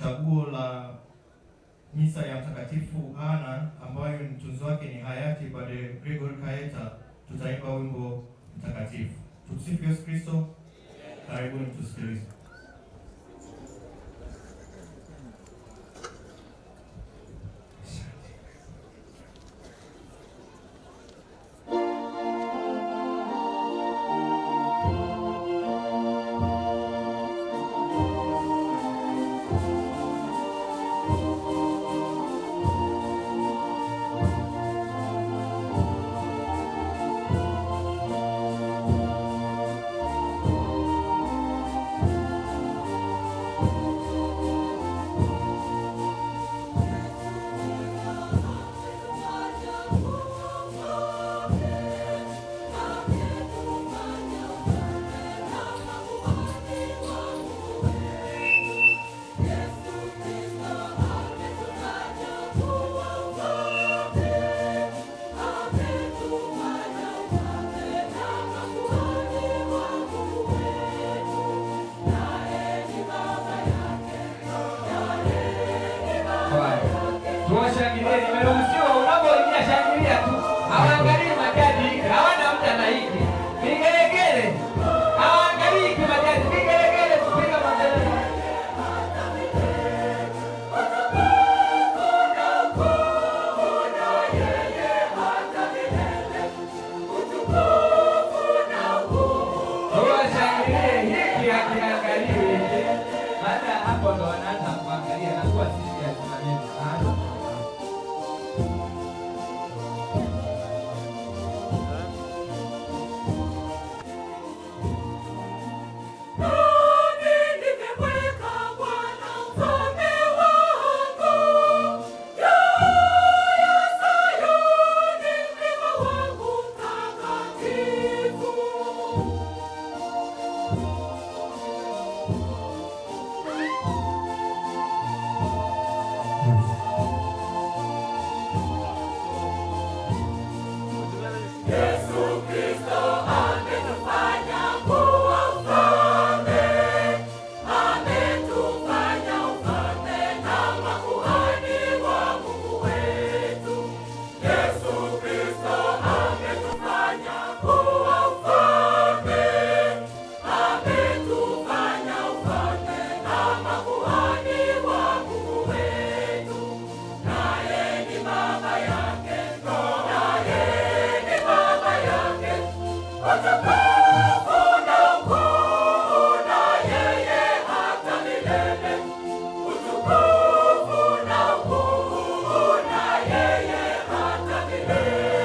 Chaguo la misa ya Mtakatifu Ana ambayo mtunzi wake ni hayati Padre Gregory Kaeta. Tutaimba wimbo mtakatifu. Tumsifu Yesu Kristo. Karibuni tusikilize. Tuwashangilie, nimeruhusiwa. Unapoingia shangilia tu, hawaangalii majaji hiki, hawana muda na hiki vigelegele, hawaangalii hiki majaji, vigelegele, kupiga makelele. Tuwashangilie, hiki hakiangaliwi hiki. Baada ya hapo ndo wanaanza kuangalia na kuwa serious na mimi. Ah. Nami nimemweka Bwana mfalme wangu juu ya Sayuni, mlima wangu mtakatifu. Yesu Kristo ametufanya kuwa ufalme, ametufanya ufalme na makuhani wa Mungu wetu. Yesu Kristo ametufanya kuwa ufalme, ametufanya ufalme na makuhani wa Mungu wetu. Naye ni baba yake, naye ni baba yake. Utukufu na ukuu na yeye hata milele. Utukufu na ukuu na yeye hata milele.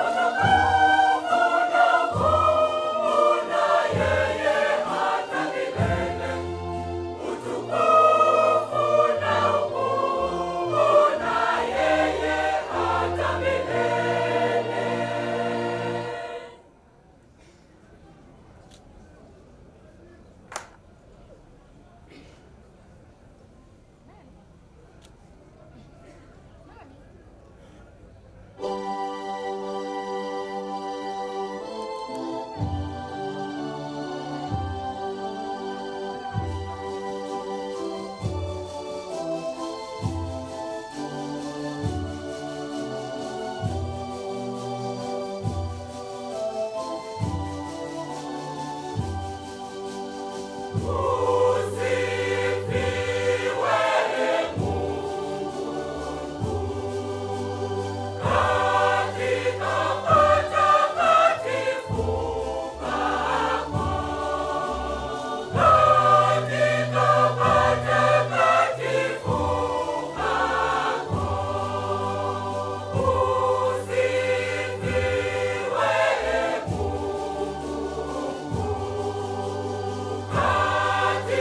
Utukufu na ukuu na yeye hata milele. Utukufu na ukuu na yeye hata milele. Usifiwe Mungu katika patakatifu pako, katika patakatifu pako. Usifiwe Mungu katika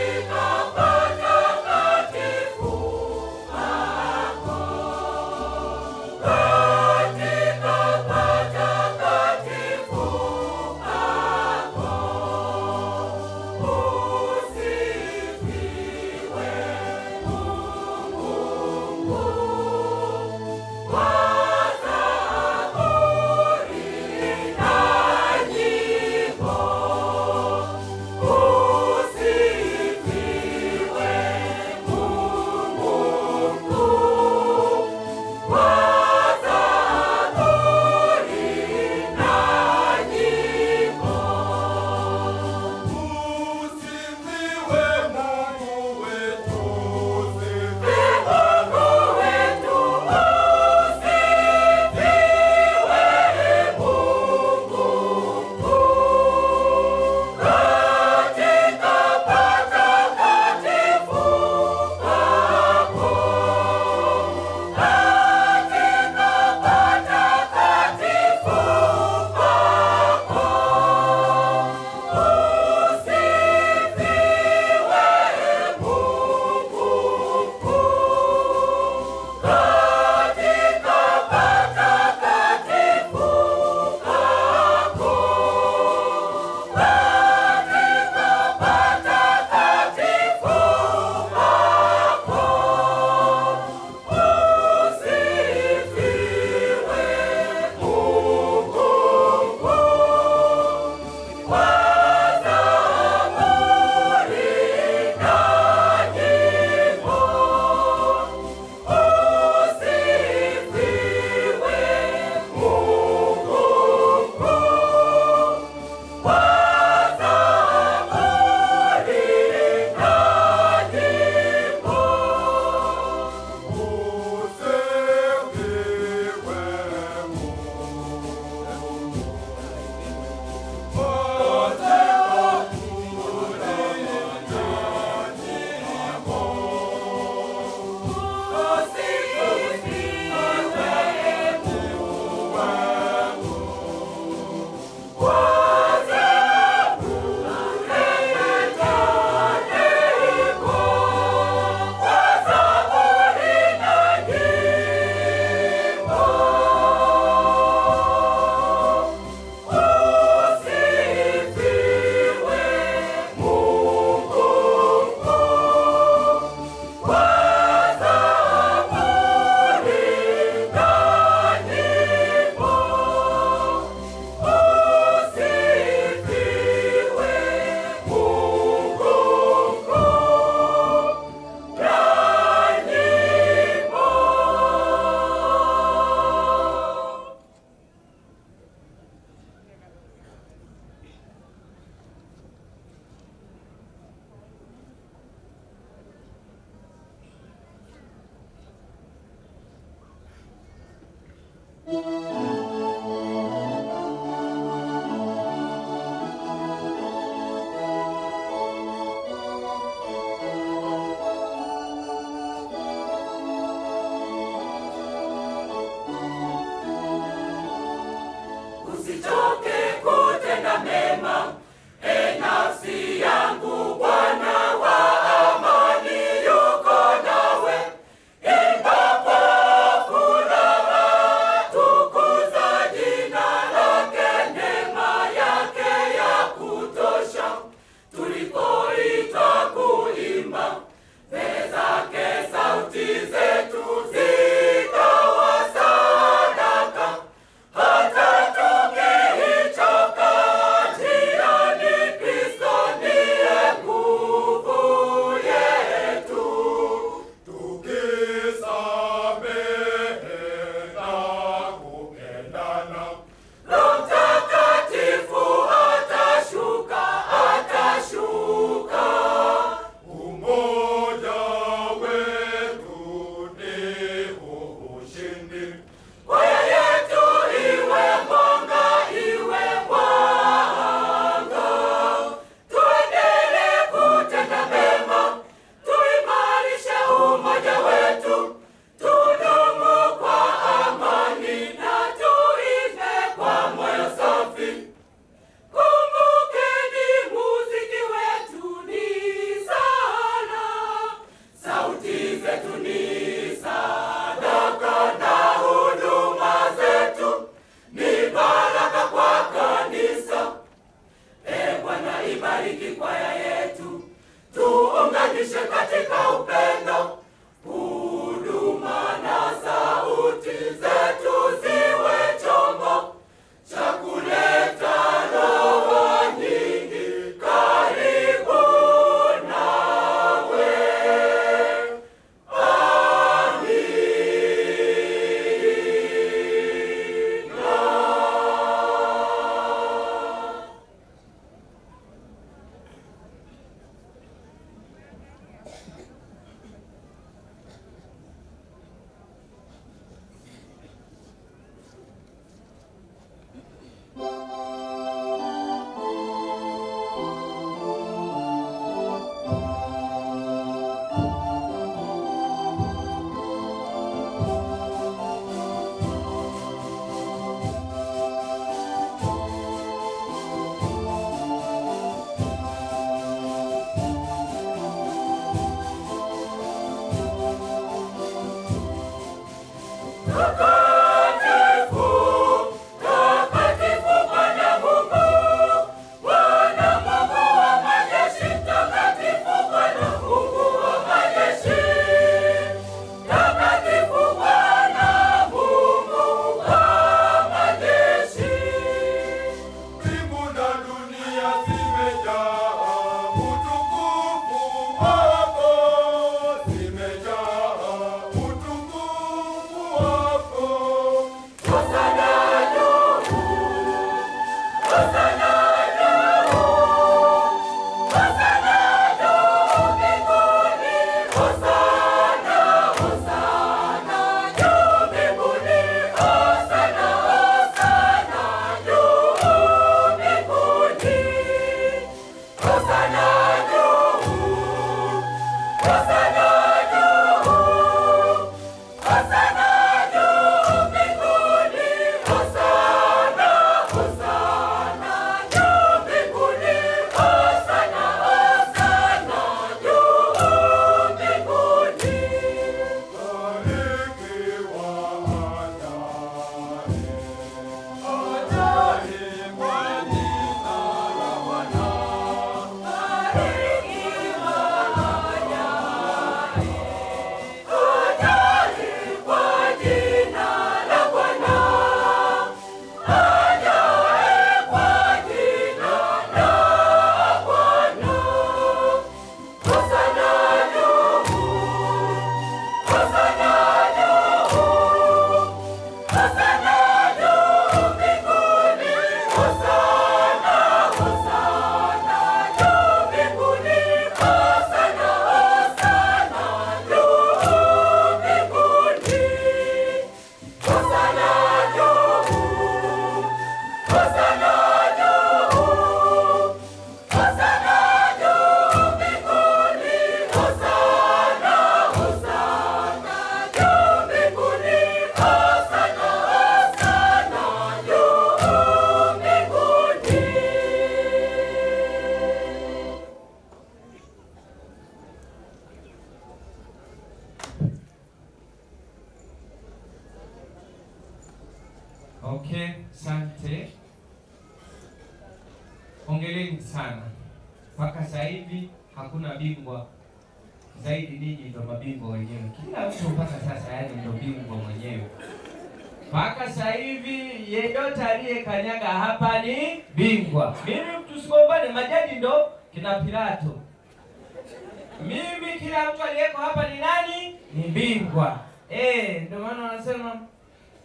Tulipoitwa kuimba mbele zake, sauti zetu zikawa sadaka, hata tukichoka njiani, Kristo ndiye nguvu yetu. Tukisamehe na kupendana, Roho Mtakatifu atashuka, atashuka. Umoja wetu ni ushindi. Kwaya yetu iwe mwanga, iwe mwanga. Tuendelee kutenda mema, tuimarishe umoja wetu, tudumu kwa amani na tuimbe kwa moyo safi. Kumbukeni muziki wetu ni sala, sauti zetu ni sadaka na huduma zetu ni baraka kwa kanisa. E Bwana, ibariki kwaya yetu, tuunganishe katika upendo, huduma na sauti zetu ziwe chombo cha kuleta roho nyingi karibu nawe. Amina. Takatifu, takatifu Bwana Mungu, Bwana Mungu wa majeshi, takatifu Bwana Mungu wa majeshi, takatifu Bwana Mungu wa majeshi. Mbingu na dunia zimejaa utukufu wako, zimejaa utukufu wako. Hosana juu, Hosana juu, Hosana juu mbinguni, Hosana, Hosana juu mbinguni, Hosana, Hosana juu mbinguni, Hosana juu, Hosana juu. Hosana juu mbinguni, Hosana, Hosana juu mbinguni, Hosana, Hosana juu mbinguni. Barikiwa ajaye, ajaye kwa jina la Bwana. Barikiwa ajaye, ajaye kwa jina la Bwana, ajaye kwa jina la Bwana. Hosana juu, Hosana juu, Hosana juu mbinguni, Hosana, Hosana juu mbinguni, Hosana, Hosana juu mbinguni, Hosana juu, Hosana juu, Hosana juu mbinguni, Hosana, Hosana juu mbinguni, Hosana, Hosana juu mbinguni. Okay, asante. Hongereni sana. Mpaka sasa hivi hakuna bingwa zaidi, ninyi ndio mabingwa wenyewe. Kila mtu mpaka sasa, yani ndio bingwa mwenyewe. Mpaka sasa hivi yeyote aliyekanyaga hapa ni bingwa. Mimi tusigombane, majaji ndo kina Pilato. Mimi kila mtu aliyeko hapa ni nani? Ni bingwa. Ndio maana wanasema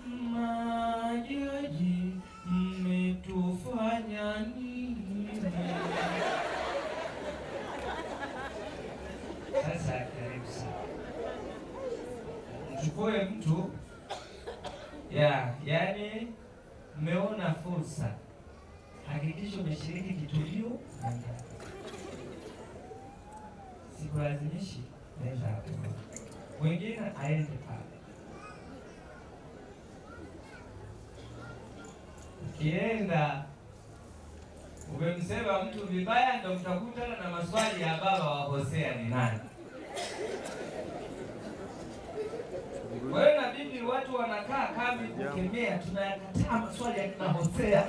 majaji mmetufanya nini? Sasa karibu sana. Mchukue mtu ya, yani mmeona fursa, hakikisha umeshiriki kitulio. Sikulazimishi, nenda hapo, mwingine aende pale. Ukienda umemsema mtu vibaya, ndo mtakutana na maswali ya baba wa Hosea ni nani. Kwa hiyo inabidi watu wanakaa kambi kukemea, tunayakataa maswali ya kina Hosea.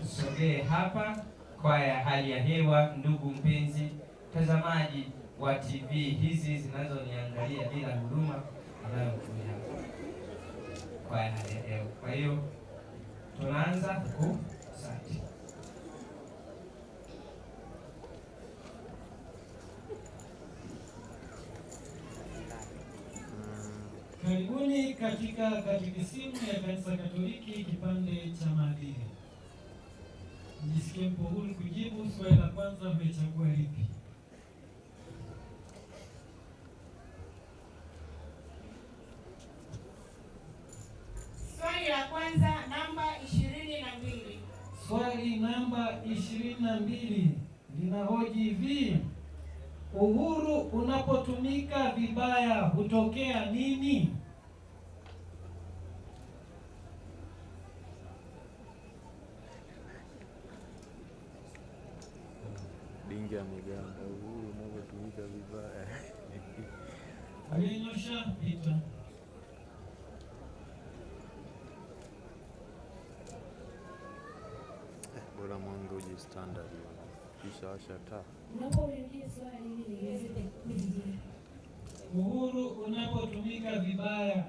Tusogee hapa kwa ya hali ya hewa. Ndugu mpenzi mtazamaji wa TV hizi zinazoniangalia bila huruma, anayokuja kwa ya hali ya hewa. Kwa hiyo tunaanza huku. Asante. Karibuni katika katekisimu ya Kanisa Katoliki kipande cha maadili. Mjisikie mpo huru kujibu swali la kwanza, mmechagua lipi? Swali la kwanza namba 22. Swali namba 22 linahoji hivi: uhuru unapotumika vibaya hutokea nini? Dingi ya miganda, uhuru unapotumika vibaya. Ulinyosha pita. Bora mwanga uje standard, kisha washa taa. Unaporudia swali ili niweze kujibu. Uhuru unapotumika vibaya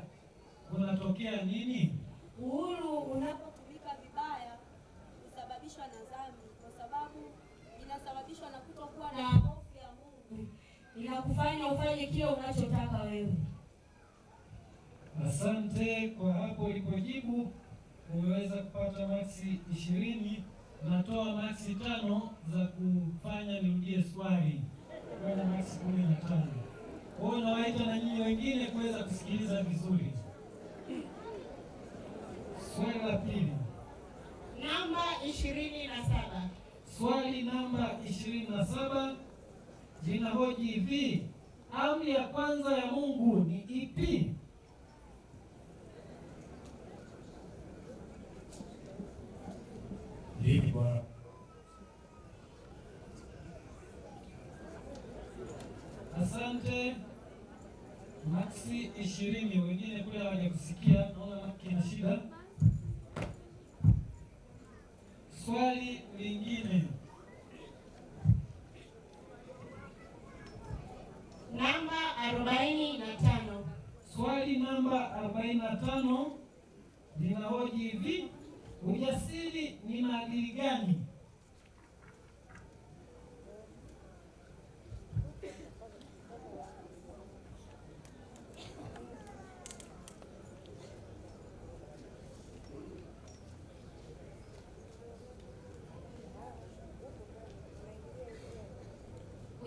kunatokea nini? Uhuru unapotumika vibaya husababishwa na dhambi, kwa sababu inasababishwa na kutokuwa na hofu ya Mungu, inakufanya ufanye kile unachotaka wewe. Asante kwa hapo ulipojibu, umeweza kupata maksi 20. Natoa maksi 5 za kufanya nirudie swali kwenda maksi 15. Kwa hiyo nawaita na nyinyi wengine kuweza kusikiliza vizuri. Swali la pili, Namba 27. Swali namba 27 linahoji hivi: amri ya kwanza ya Mungu ni ipi? Lipi Bwana? Asante. Maksi 20. Wengine kule hawajakusikia, naona maki na shida. Swali lingine, Namba 45. Swali namba 45 linahoji hivi: ujasiri ni maadili gani?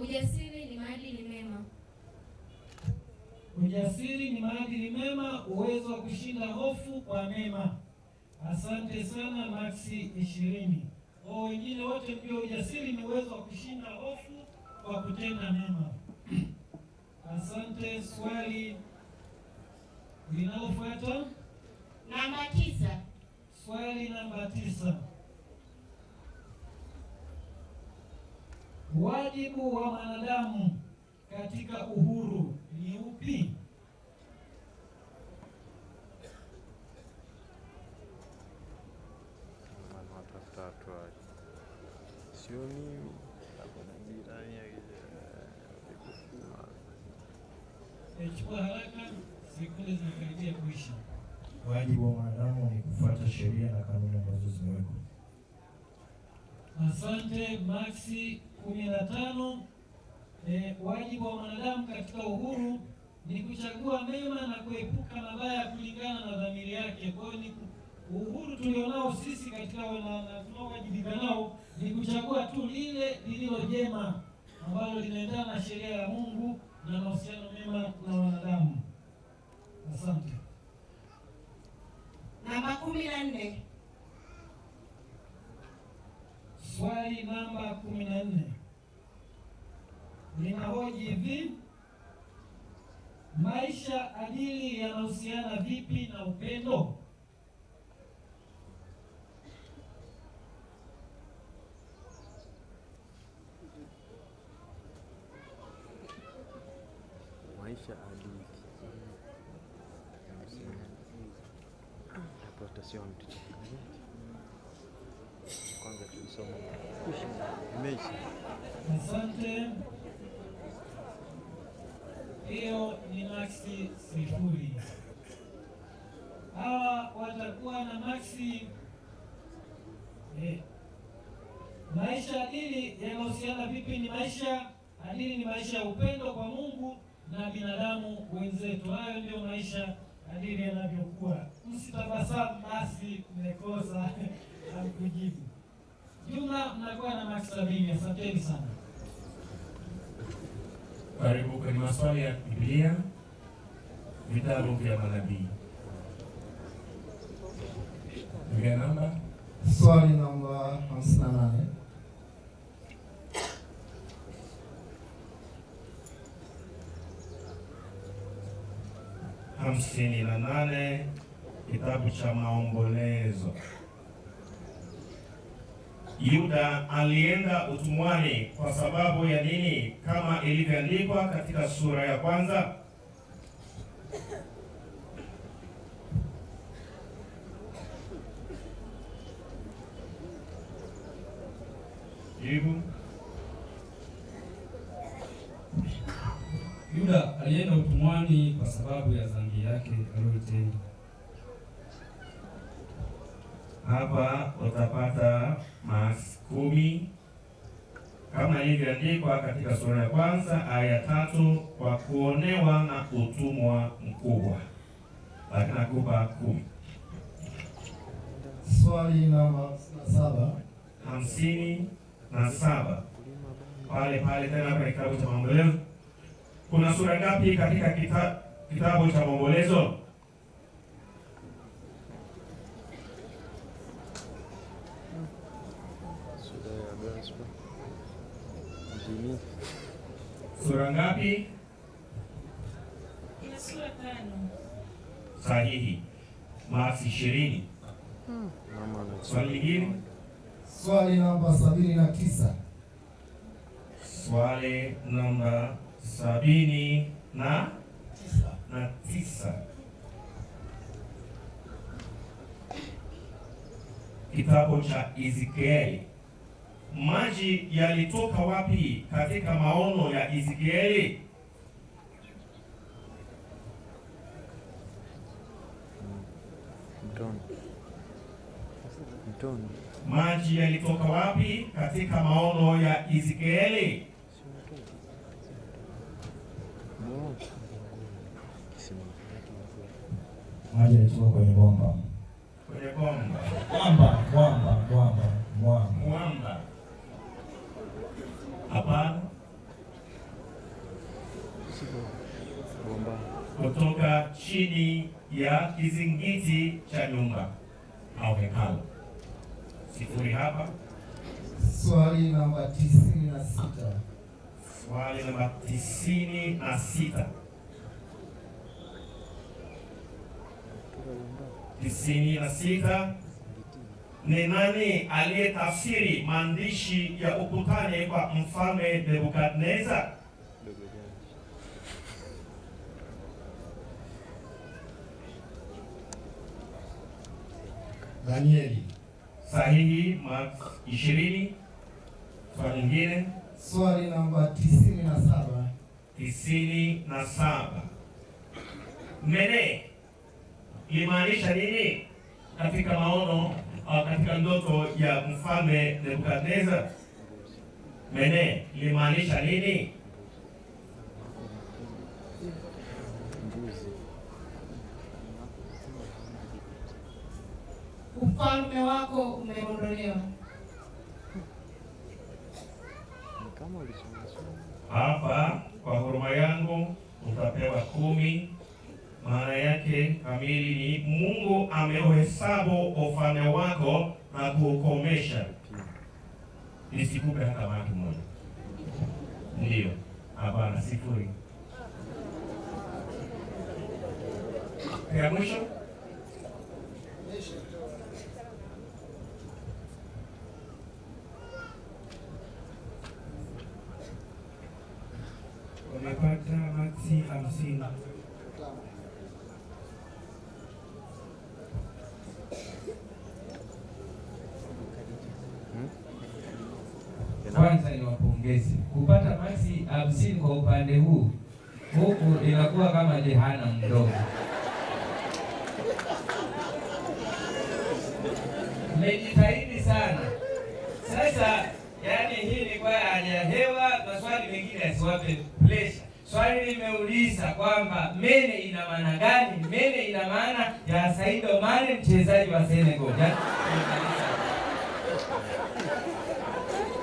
Ujasiri ni maadili mema. Ujasiri ni maadili mema, uwezo wa kushinda hofu kwa mema. Asante sana, maksi 20. Kwa wengine wote mjue ujasiri ni uwezo wa kushinda hofu kwa kutenda mema. Asante. Swali linalofuata, Namba 9. Swali namba 9. Wajibu wa mwanadamu katika uhuru ni upi? Sio mimi hapo na jirani akija. Chukua haraka, sekunde zinakaribia kuisha. Wajibu wa mwanadamu ni kufuata sheria na kanuni ambazo zimewekwa. Asante. Maksi 15. Wajibu wa mwanadamu katika uhuru ni kuchagua mema na kuepuka mabaya kulingana na dhamiri yake. Kwa hiyo ni uhuru tulionao sisi katika na tunaowajibika nao ni kuchagua tu lile lililo jema ambalo linaendana na sheria ya Mungu na mahusiano mema na wanadamu. Asante. Namba 14. Swali namba 14 linahoji hivi: maisha adili yanahusiana vipi na upendo? Maisha adili. Hapo hata sio mtu. Kwanza tulisoma. Imeisha. Asante. Hiyo ni maksi 0. Hawa watakuwa na maksi maisha adili yanahusiana vipi? Ni maisha adili ni maisha ya upendo kwa Mungu na binadamu wenzetu. Hayo ndio maisha adili yanavyokuwa. Msitabasamu basi mmekosa hamkujibu. Jumla mnakuwa na maksi 70. Asanteni sana. Karibu kwenye maswali ya Biblia, vitabu vya manabii. Biblia namba Swali namba 58. 58, kitabu cha Maombolezo. Yuda alienda utumwani kwa sababu ya nini, kama ilivyoandikwa katika sura ya kwanza? Jibu. Yuda alienda utumwani kwa sababu ya dhambi yake aliyoitenda. Hapa utapata maksi 10 kama ilivyoandikwa katika sura ya kwanza aya 3, kwa kuonewa na utumwa mkubwa. Lakini nakupa 10. Swali namba 57. 57. Pale pale tena kwenye kitabu cha Maombolezo. Kuna sura ngapi katika kitabu cha Maombolezo? Sura ya Gaspar. Jimmy. Sura ngapi? Ina sura 5. Sahihi. Maksi 20. Mama anacheka. Swali lingine? Swali namba 79. Swali namba 79. Kitabu cha Ezekieli. Maji yalitoka wapi katika maono ya Ezekieli? Mtoni. Mtoni. Maji yalitoka wapi katika maono ya Ezekieli? Maji yalitoka kwenye bomba. Kwenye bomba. Mwamba, mwamba, mwamba, mwamba. Mwamba. Hapana. Bomba. Kutoka chini ya kizingiti cha nyumba au hekalu. 0 hapa. Swali namba 96. Swali namba 96. 96. Ni nani aliyetafsiri maandishi ya ukutani kwa mfalme Nebukadneza? Danieli. Sahihi, Mark 20. Swali lingine. Swali namba 97. 97. Mene limaanisha nini katika maono au katika ndoto ya mfalme Nebukadnezar? Mene limaanisha nini? Mbuzi. Ufalme wako umeondolewa. Ni kama ulisoma. Hapa kwa huruma yangu utapewa 10. Maana yake kamili ni Mungu ameuhesabu ufalme wako na kuukomesha. Nisikupe hata maki moja. Ndiyo, hapana, 0. Ya mwisho. Wamepata maksi 50. Kwanza niwapongeze kupata maksi 50 kwa upande huu, huku inakuwa kama jehanamu mdogo. Mmejitahidi sana. Sasa yani hii ni kwa hali ya hewa, maswali mengine yasiwape pressure. Swali limeuliza kwamba mene ina maana gani? Mene ina maana ya Sadio Mane, mchezaji wa Senegal. Yaani,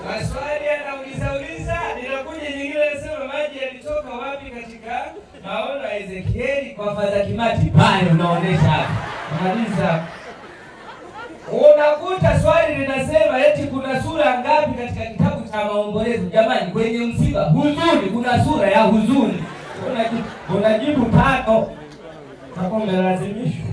maswali yanauliza uliza, linakuja nyingine nasema maji yalitoka wapi katika maono ya Ezekieli kwa Fadha Kimati pale unaonesha hapa. Maliza. Unakuta swali linasema eti kuna sura ngapi katika kitabu cha Maombolezo? Jamani, kwenye msiba huzuni, kuna sura ya huzuni. Unajibu 5. Hapo umelazimishwa.